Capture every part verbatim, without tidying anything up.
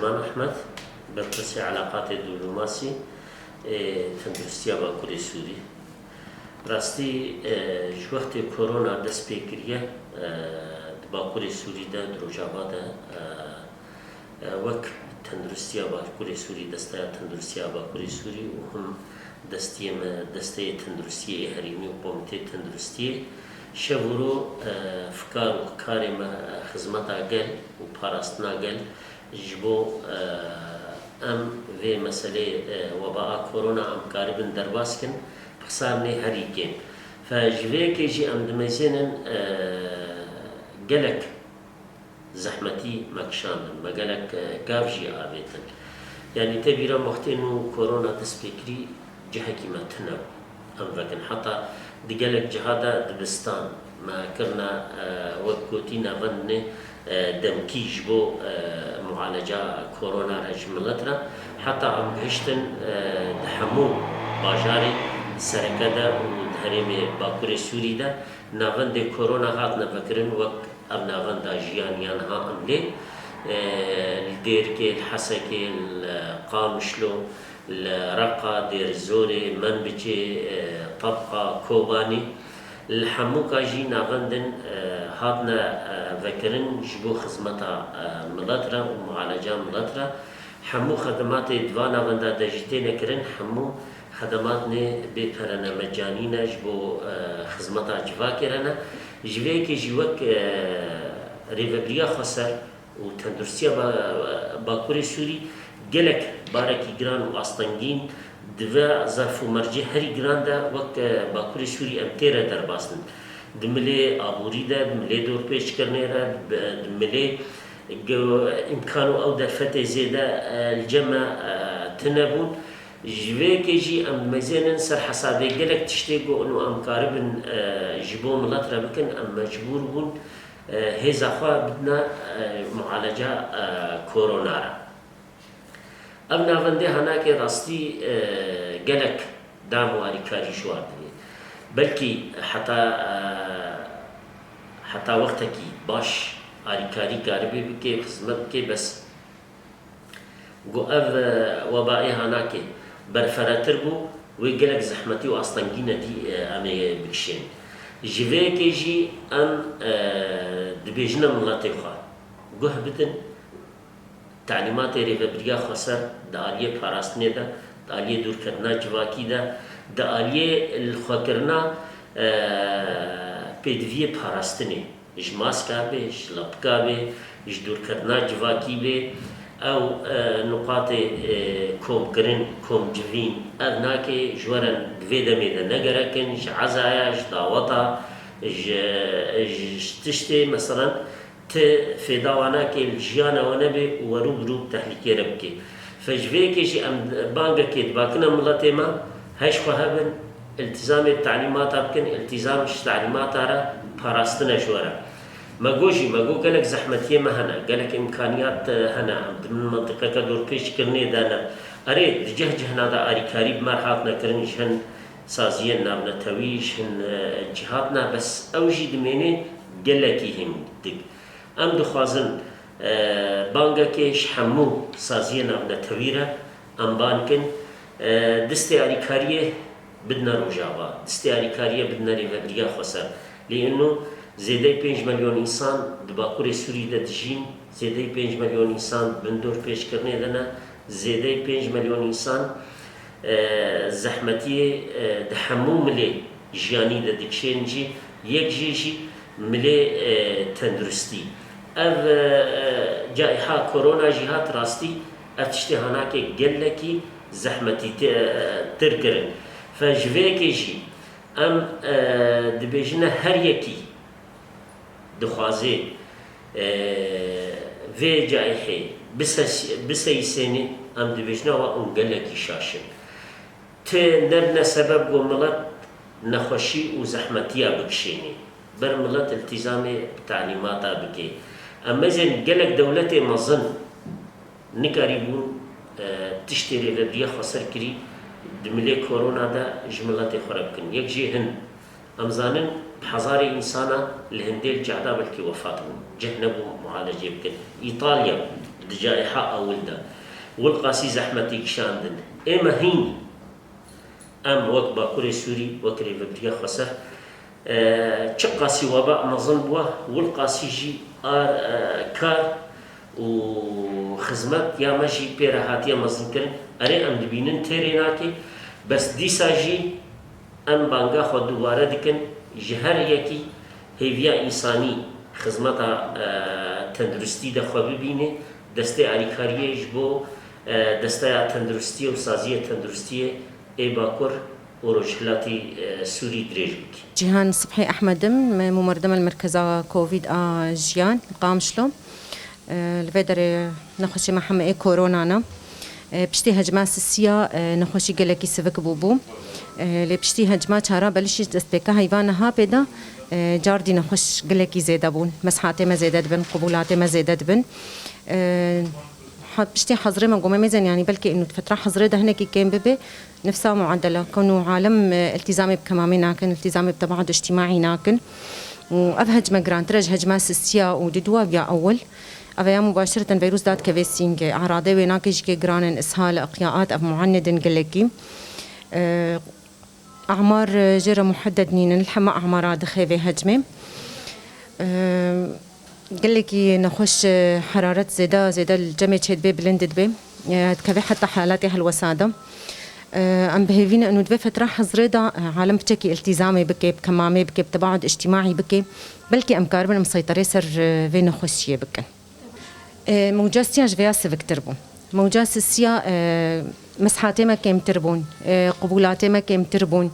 Ahmed, berpirsê eleqatê dîplomasî ê tenduristiya Bakurê Sûrî. Rastî, e, ji wextê korona dest pê kiriye, e, di Bakurê Sûrî de, di Rojava de, e, e, wek tenduristiya Bakurê Sûrî, Desteya Tenduristiya Bakurê Sûrî û him destiyê me, Desteyê Tenduristiyê ê Herêmî û Komîteyê Tenduristiyê, şev û ro, e, fikar û karê me, e, xizmeta gel û parastina gel ji bo, e, em vê meseleyê, e, webaa korona em karibin derbas kin, bi xisar nê herî kêm. Fe ji vê yekê jî em dimezênin, e, gelek zehmetî me kişandin, me gelek, e, gav jî avêtin. Yanî te bîra wextê nû korona dest pê kirî, cihekî me tune bû. Em vekin. Heta di gelek ciha de dibistan me kirine, e, wek gotî navendinê, e, demkî ji bo, e, mualeca korona re ji milet re. Heta em gihiştin, e, di hemû bajarê sereke de û di herêmê Bakurê Sûrî de navendê korona hatine vekirin wek ev navenda jiyan ya niha em lê, e, li Dêrikê, li Hesekê, li Qamişlo, li Reqa, Dêrizorê, Menbicê, e, Tebqa, Kobanê, li hemûka jî navendin, e, hatine, e, vekirin ji bo xizmeta, e, milet re û mualeca milet re. Hemû xedematê di van navenda de jî têne kirin, hemû xedematnê bê pere ne, mecanî ne, ji bo, e, xizmeta civakê re ne. Ji vê yekê jî wek, e, Rêvebiriya Xweser û Tenduristiya Ba-, Bakurê Sûrî gelek barekî giran û astengîn di vê zerf û mercê herî giran de wek, e, Bakurê Sûrî em tê re derbas bin. Di milê aborî de, di milê dorpêçkirinê re, di, di milê ge-, îmkan û ew derfetê zêde, e, li cem me, e, tune bûn. Ji vê yekê jî em dimezênin ser hesabê gelek tiştê ku û em karibin, e, ji bo milet re bikin, em mecbûr bûn, e, hêza xwe bidine, e, mualeca, e, korona re. Ev navendê hanakê rastî, e, gelek dam û alîkarî ji wan dibê. Belkî heta, e, heta wextekî baş alîkarî karibê bike, xizmet bike, bes ku ev, e, webaê hanakê berferetir bû, wê gelek zehmetî û astengî nedî, e, em ê bikişên. Ji vê yekê jî em, e, dibêjine miletê xwe guh bidin, Telîmatê Rêvebiriya Xweser di aliyê parastinê de, di aliyê dûrketina civakî de, di aliyê lixwekirina, e, pêdiviyê parastinê, ji maska bê, ji lepika bê, ji dûrketina civakî bê, ew, e, nuqatê, e, komkirin, komcivîn, ev nake ji we re di vê demê de ne gerek in, ji ezaya, ji daweta, ji, ji tiştê, meselan, ti fêda wan nake li jiyana we nebe û we rû bi rû bi tehlîkê re bike. Fe ji vê yekê jî em bangekê dibakine miletê me, heş xwe hebin, îltîzamê bi telîmata bikin, îltîzam ji telîmata re parastine ji we re. Me got jî, me got gelek zehmetiyê me hene, gelek îmkaniyat, e, hene, em di min mentiqeke dorpêçkirinê de ne. Erê, di cih cihna de alîkarî bi me re hatine kirin, ji hin saziyên navnetewî, ji hin, e, cihat ne, bes ew jî dimêne gelekî hîndik. Em dixwazin, e, bangekê ji hemû saziyên navnetewî re em ban kin, e, distê alîkariyê bidine Rojava, distê alîkariyê bidine Rêvebiriya Xweser. Lê îno zêdeyî pênc milyon însan di Bakurê Sûrî de dijîn, zêdeyî pênc milyon însan bin dorpêçkirinê de ne, zêdeyî pênc milyon însan, e, zehmetiyê, e, di hemû milê jiyanî de dikişên jî, yek jê jî milê, e, tenduristî. Ev, e, e, caîha korona jî hat rastî, ev tiştê hanakê gelekî zehmetî te-, e, tir kirin. Fe ji vê yekê jî em, e, dibêjine her yekî dixwazê, e, vê caîhê bise-, biseyîsênê, em dibêjine wa hûn gelekî şaş in. Ti nebine sebeb ku milet nexweşî û zehmetiya bikişênê. Ber milet îltîzamê bi telîmata bike. Em mezên gelek dewletê mezin nikarîbûn, e, tiştê Rêvebiriya Xweser kirî di milê korona de ji miletê xwe re bikin. Yek jê hin. Em zanin bi hezarê însana li hindê li cehda belkî wefat bûn. Cih nebû mualecê bikin. Îtalya, Di caîha ewil de wilqasî zehmetî kişandin. Ême hîn em wek Bakurê Sûrî, wek rêvebiriya xweser, e, çiqasî weba mezin bûye, wilqasî jî ar, e, kar û xizmet ya me jî pê re hatiye mezinkirin. Erê, em dibînin têrê nake, bes dîsa jî em banga xwe dubare dikin, ji her yekî hêviya însanî xizmeta, e, tenduristî de xwe bibîne, destê alîkariyê ji bo, e, desteya tenduristiyê û saziyê tenduristiyê ê Bakur û Rojhilatê, e, Sûrî dirêj bike. Cîhan Sibhî Ehmed im, me mûmerdim li merkeza Covid a Jiyan, Qamişlo. E, li vê derê nexweşê me heme ê korona ne. E, piştî hecma sisiya, e, nexweşî gelekî sivik bûbû. E, lê piştî hecma çara belişî destpêka heyva niha pê de, e, cardî nexweş gelekî zêde bûn. Meshatê me zêde dibin, qubûlatê me zêde dibin. E, ha-, piştî hezrê me gome mêzen, yanî belkî ênû di fetra hezrê de hinekî kêm bibe, nifsa muadela. Kewno alem, e, iltîzamê bi kemamê nakin, iltîzamê bi tebaud îctîmaî nakin. Û ev hecme girantir e ji hecma sisiya û diduwaviya ewil. Ev ya mubaşireten vîrus dadikeve sîngê. Eradê wênakê jî kê giran in, ishal, iqyaat, ev muannid in gelekî. E, Amar, e, jê re muhedded nînin, li hema amara dixe vê hecmê. E, gelekî nexweş, e, heraret zêde, zêde li cemê çêdibe, bilind dibe. E, dikeve heta halatê helwesa de. E, em bi hêvî ne û di vê fetra hezrê de, e, alem piçekî iltîzamê bike, bi kemamê bike, bi tebaud îctîmaî bike. Belkî em karibin em seyterê ser, e, vê nexweşiyê bikin. E, mewca siya ji vêya siviktir bû. Mewca sisiya, e, meshatê me kêmtir bûn, e, qubûlatê me kêmtir bûn.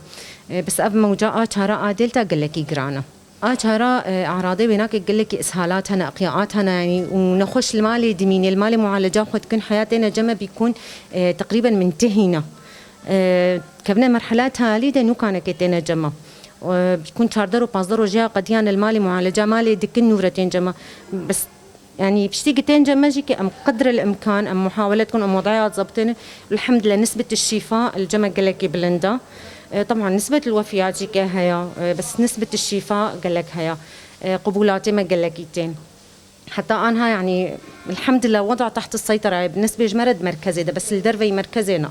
E, bes ev mewca a çara a Delta gelekî giran e. A çara, e, eradê wênakê gelekî ishalat hene, iqyaat hene, yanî û nexweş li malê dimîne, li malê mualeca xwe dikin, heya têne cem e bîkûn, e, teqrîben min tihîne. E, kevne merhela talî de nûkanekê têne cem e. E, bîkûn çardeh û pazdeh rojê qediyan li malê mualeca malê dikin nû re tên cem e. Bes Yanî piştî gitên cem me jî ke em qedril imkan em muhawelet kun em wedaya zebtên. Elhamdülillah nisbet şîfa li cem me gelekî bilind e. E, teban nisbet li wefiyat jî ke heye, e, bes nisbet şîfa gelek heye. E, qubûlatê me gelekî tên. Heta anha yanî elhamdülillah weda teht seytera ye. Bi nisbê ji me re di merkezê de, bes li derveyî merkezê ne.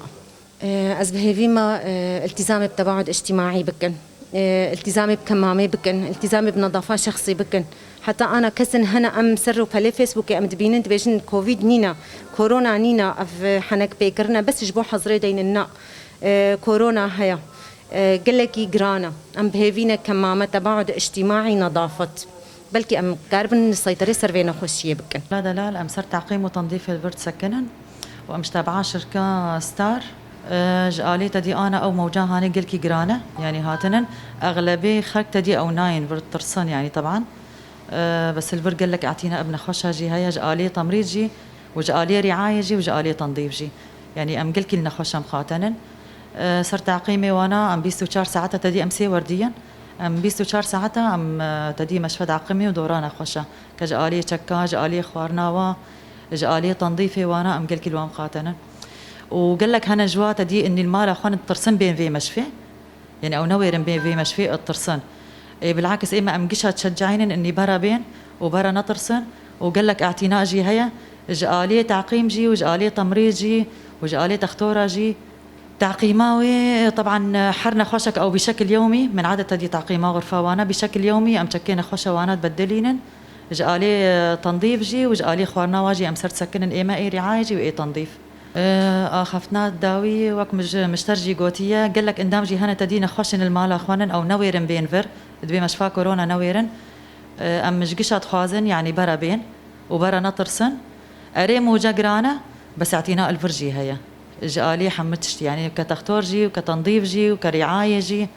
E, ez bi hêvî me, e, iltîzamê bi tebaud îctîmaî bikin. E, iltîzamê bi kemamê bikin, iltîzamê bi nedafa şexsî bikin. Heta ana kesin hene em ser rûpelê Facebookê em dibînin, dibêjin Covid nîne, korona nîne, ev henek pêkirine, bes ji bo hezrê deynin na. E, korona heye. E, gelekî giran e. Em bi hêvî ne kemame, tebaud îctîmaî, nedafet. Belkî em karibin seyterê ser vê nexweşiyê bikin. La delal, em ser teqîm û tendîfê li vir disekinin û em ji tebaa şirka Star, e, ji alî te dî ana ew mewca hanê gelkî giran e, yanî hatinin, exlebê xelk te dî ew nayên vir ditirsin, yanî teban. E, bes li vir gelek etîna ev nexweşa jî heye, ji alî temrîd jî û ji alî rîayê jî û ji alî tendîf jî. Yanî em gelkî li nexweşa mixatenin. E, ser teqîmê wana em bîst û çar saeta te dî em sê werdî yin. Em bîst û çar saeta em, e, te dî meşfe deqimî û dora nexweşa. Ke ji aliyê çeka, ji aliyê xwarina wa, ji aliyê tendîfê wana em gelkî li wan mixatenin. Û gelek hene ji wa te dî inî li mala xwe ditirsin bên vê meşfê. Yanî ew newêrin bên vê meşfê ditirsin. Ê, bilakis ême em gişa dişeceyînin inî bera bên û bera netirsin û gelek îtina jî heye. Ji aliyê teqîm jî û ji aliyê temrîd jî û ji aliyê textora jî. Teqîma wê, teban, her nexweşek ew bi şekil yewmî, min adeta dî teqîma xurfa wana, bi şekil yewmî em çekê nexweşa wana dibedilînin. Ji alî, e, tendîf jî û ji alî xwarina wa jî em ser disekinin ê me ê rîayê jî û ê tendîf. E, axaftina dawî wek mij-, mişter jî gotiye, gelek endam jî hene te dî nexweşin li mala xwe nin ew newêrin bên vir, dibê meşfa korona newêrin. E, em ji gişa dixwazin, yanî bera bên û bera netirsin. Erê mûce giran e, bes îtina li vir jî heye. Ji alî hemû tiştî, yanî ke textor jî û ke tendîf jî û ke rîayê jî.